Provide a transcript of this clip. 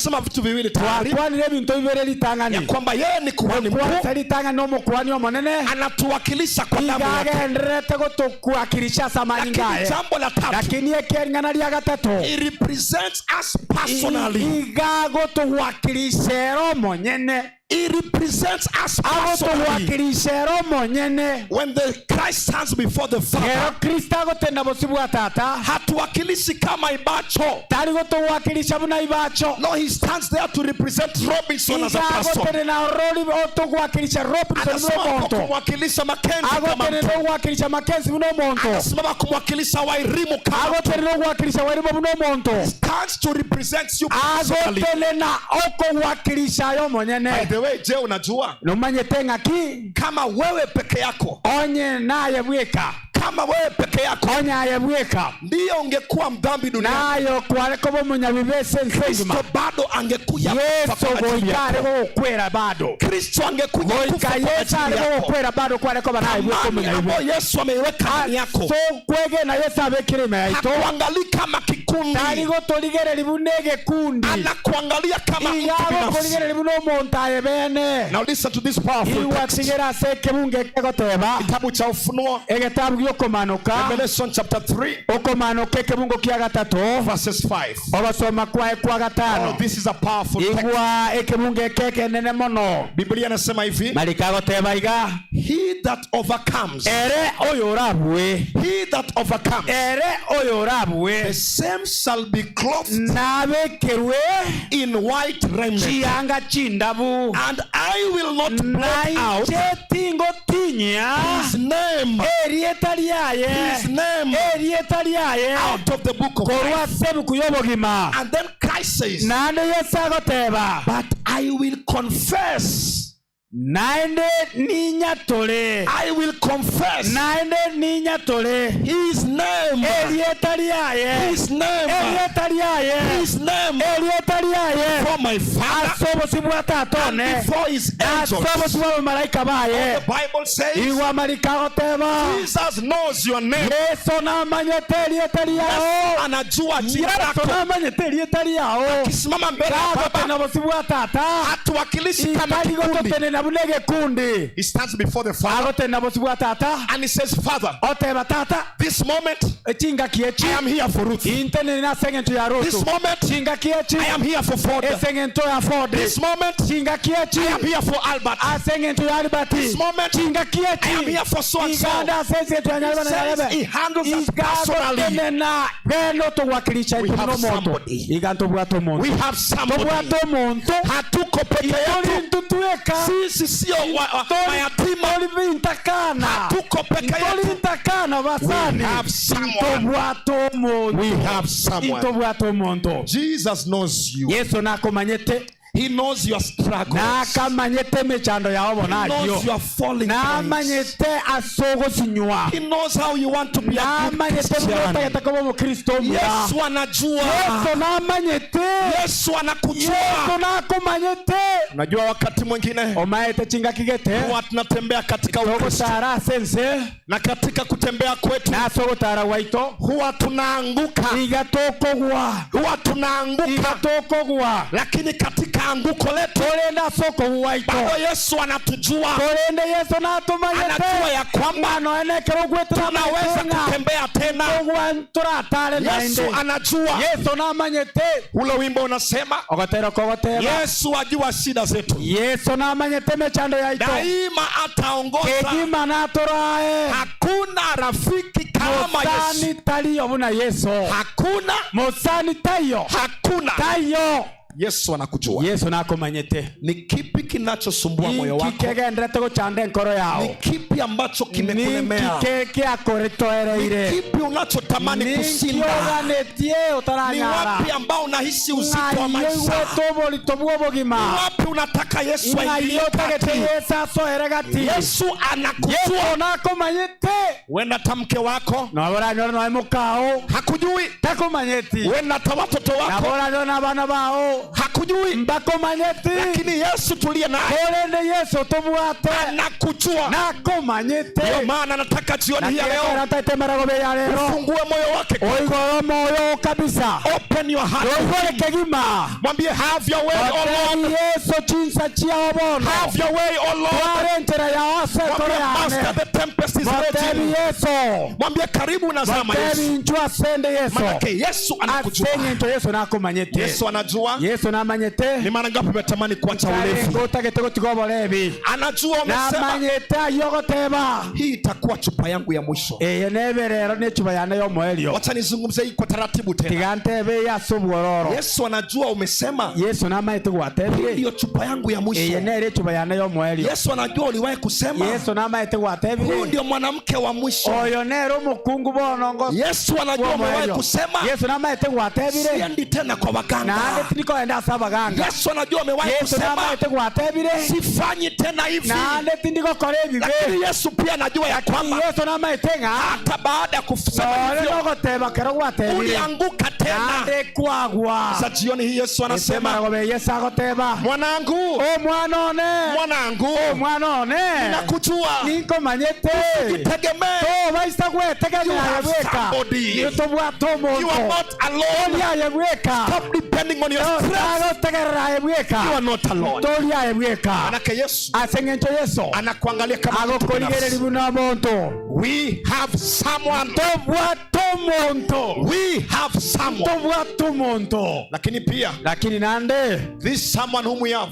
Sema vitu viwili tayari Twakwanire ebinto bibere ya ritang'ani kwamba yeye ni kuhani mkuu, kwanza ritang'ani na omokuani omonene anatuwakilisha kwa damu yake. igagenderete gotokuwakilisha ase amanyinga Lakini aye jambo la tatu, lakini ekering'ana ria gatato he represents us personally. iga gotowakilisha ero omonyene. He represents us personally. Agotowakilisha ero omonyene. When the Christ stands before the Father, Ero Kristo agotenda bosi bwa tata hatuwakilishi kama Ibacho. tari gotowakilisha buna ibacho. No, he stands there to represent Robinson as a iga person. agotenena rori otowakilisha Robinson buna Anasimama kwa omonto. kumwakilisha Mackenzie kama Agotenena mtu. ogwakilisha Makenzi buna omonto. Anasimama kumwakilisha Wairimu kama mtu. Agotenena ogwakilisha Wairimu buna omonto. Stands to represent you personally. Agotenena okogwakilisha ayo By omonyene. the way, je, unajua Nomanyete ng'aki kama wewe peke yako, onye naye bweka kama wewe peke yako onye aye bweka ndiyo ungekuwa mdhambi duniani, nayo kware koba omonyabibe ase ense engima, Kristo bado angekuja kufa Yesu kwa ajili goika are yako. gogokwera bado. Kristo angekuja kufa Goika kwa Yesu ajili are yako. gogokwera bado kware koba naye bweka Amani omonyabibe. ambayo Yesu ameiweka ndani yako, So kwegena Yesu abekire ime yaito hakuangalii kama tari kikundi, gotorigereri buna egekundi anakuangalia kama mtu iga binafsi. gokorigereri buna omonto aye bene. Now listen to this powerful text. Igwatigera ase ekebunga ekegoteba Kitabu cha Ufunuo, egetabu giokomanuka Revelation chapter 3 okomanuka ekebungo kia gatato verses 5. ogosoma kwae kwa Oh, gatano. this is a powerful text. Igwa ekebungo eke ekenene mono. Biblia inasema hivi, Marikagoteba iga he that overcomes, ere oyo orabue he that overcomes, ere oyo orabue the same shall be clothed nabekerwe in white raiment, chianga chindabu and I will not blot out naiche tingotinyia his name, erieta riaye his name erieta riaye out of the book of korwa life. ase ebuku y'obogima. And then Christ says, Naende Yesu agoteba but I will confess, naende ninyatore I will confess naende ninyatore his name, erieta riaye his name, erieta riaye his name erieta riaye before my Father ase obosi bwa tata and one before his ase angels. obosi bwa abamalaika baye. The Bible says Igwa marika agoteba Jesus knows your name. Yesu namanyete erieta riao. Anajua jina Yesu lako. namanyete erieta riao. Akisimama mbele ya Baba Gagotena bosi bwa tata hatuwakilishi kama itari kikundi. gototenena buna egekundi. He stands before the Father Agotena bosi bwa tata and he says, Father, oteba tata this moment echingaki echi I am here for Ruth. intenene ase eng'encho ya This Rutu moment chingaki echi I am here for Ford. ase eng'encho ya Ford This moment chingaki echi I am here for Albert. ase eng'encho ya Albert This moment chingaki I am echi here for so and so. iganda ase eng'encho ya Nyarebe na He says Nyarebe he handles us personally. igagotenena bene otogwakirisha We intwe have buna omonto somebody. iga ntobwate omonto We have somebody. tobwate omonto Hatuko peke tori yetu. ntutweka Sisi sio mayatima. tori bintakana Hatuko peke tori yetu. bintakana basani We have someone. ntobwate omonto We have someone. ntobwate omonto. Jesus knows you. Yesu nakomanyete. He knows your struggles. Nakamanyete emechando yao He bonayo knows your falling points. namanyete ase ogosinywa He knows how you want to be a good namanyete Christian. buna koba omokristo omuya. Yesu anajua. Yesu namanyete. Yesu anakujua. Yesu nakomanyete. Unajua wakati mwingine Omaete chingakigete huwa tunatembea katika Ukristo togotara ase ense na katika kutembea kwetu nase ogotara gwaito huwa tunaanguka, iga tokogwa huwa tunaanguka, iga tokogwa lakini katika anguko letu torende ase okogwa gwaito bado Yesu anatujua, torende Yesu natomanyete anajua ya kwamba noenekero tunaweza kutembea tena. ogwetera toratare Yesu naende anajua. Yesu namanyete. Ule wimbo unasema Ogotera kogoteba Yesu ajua shida zetu, Yesu namanyete emechando yaito daima ataongoza. kegima natorae. Hakuna rafiki kama Yesu, Mosani tariyo buna Yesu. hakuna, Mosani taiyo hakuna. taiyo. Yesu anakujua. Yesu nakomanyete. Ni kipi kinachosumbua moyo wako? Nkikegenderete gochanda enkoro Ni yao kipi ambacho kimekulemea? ninkike Ni kiakoretoereire kipi unachotamani kushinda? ninkioganetie Ni otaranyara wapi ambao unahisi uzito wa ng'aiyo maisha? igwete oborito bwa obogima Ni wapi unataka Yesu ng'aiyo aingilie otagete kati? Yesu asoere gati. Yesu anakujua. Yesu nakomanyete. Wenda hata mke wako Noboranyore noe mokao hakujui, takomanyeti wenda hata watoto wako naboranyore na abana bao Hakujui, Mbakomanyeti. Lakini Yesu tuliye naye Korende Yesu tobwate anakujua. nakomanyete. Ndio maana nataka jioni hii ya leo Nakeratate maragobe ya lero ufungue moyo wake. oigoro moyo kabisa. Open your heart. Oigore kegima. Mwambie, "Have your way, O Lord." Otebi Yesu chinsa chiao bono. Have your way, O Lord. Tware enchera yao ase Mwambie, ekoro "Master, yane. the tempest is Motebi raging." Yesu. Mwambie, "Karibu nazama, Motebi Yesu." inchu asende Yesu. Manake Yesu anakujua. Ase eng'encho Yesu nakomanyete. Yesu anajua. Yesu namanyete. Ni mara ngapi umetamani kuacha ulevi? Ngotagete gotiga oborebi. Anajua umesema, Namanyete ayio goteba "Hii itakuwa chupa yangu ya mwisho." eye neberero nechuba yane yomoerio. Wacha nizungumze hii kwa taratibu tena. Tiga ntebe ase obwororo. Yesu anajua umesema, Yesu namanyete "Hii gwatebire ndiyo chupa yangu ya eye mwisho." nere echuba yane yomoerio. Yesu anajua uliwahi kusema, Yesu namanyete "Huyu gwatebire ndio mwanamke wa mwisho." oyo nere omokungu bono ngo Yesu anajua umewahi womoerio. kusema, Yesu namanyete gwatebire "Siendi tena kwa waganga." naende tindikoenda ase abaganga. Yesu anajua umewahi Yesu kusema, namanyete gwatebire "Sifanyi tena hivi." naende tindigokora ebibe. Lakini Yesu pia anajua ya kwamba Yesu namanyete ng'a hata baada ya kusema nore hivyo nogoteba kero gwatebire ulianguka tena. naende kwagwa. Sasa jioni hii Yesu anasema, Ase Yesu agoteba, "Mwanangu, omwana one, mwanangu, omwana one, nakujua. ninkomanyete. Jitegemee. Tobaisa You gwetegemea have bweka. somebody. Nitobwate You are omonto. not alone. Tori aye bweka. Stop depending on your strength. Tagotegerera aye bweka. You are not alone." Tori aye bweka. Manake Yesu Ase ng'encho Yesu anakuangalia kama mtu agokorigereria binafsi. buna omonto. We have someone. Tobwate omonto. We have someone. Tobwate omonto. Lakini pia Lakini nande this someone whom we have